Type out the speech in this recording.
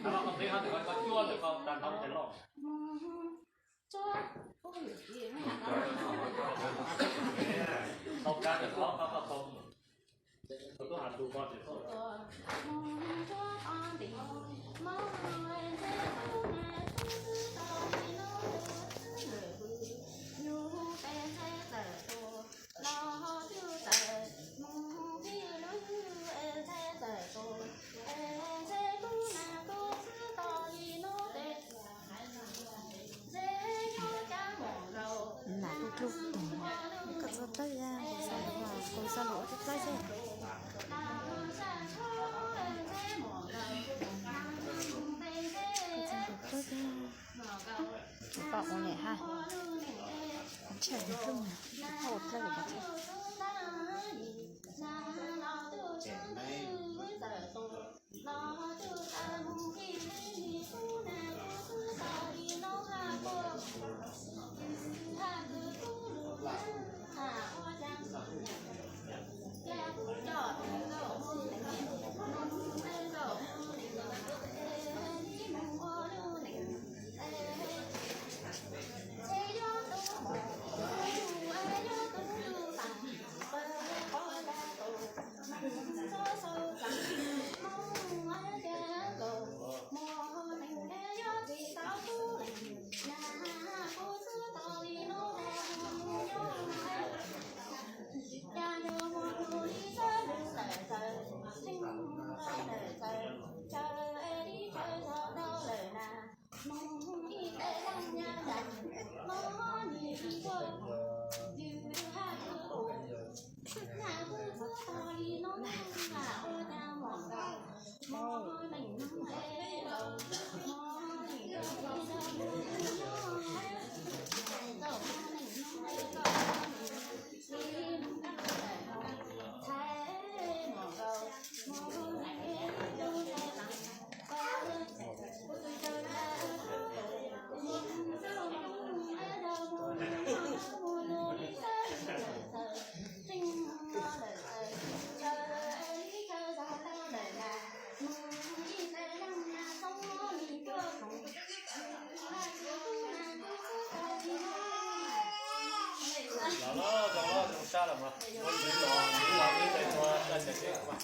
Nam kuj dlub, koj txhob tawb, kuv xa lus, kuv xa lus ua tib plaub xwb. Kuv xa lus tawb thiab. Kuv pom ua niam ha. Ntshe nws hlub na, kuv pom ua dlawb li ntawd thiab. Los los zoo sab los mas ua ntxiv los ntxiv los ib tais ua sab sab seb mas.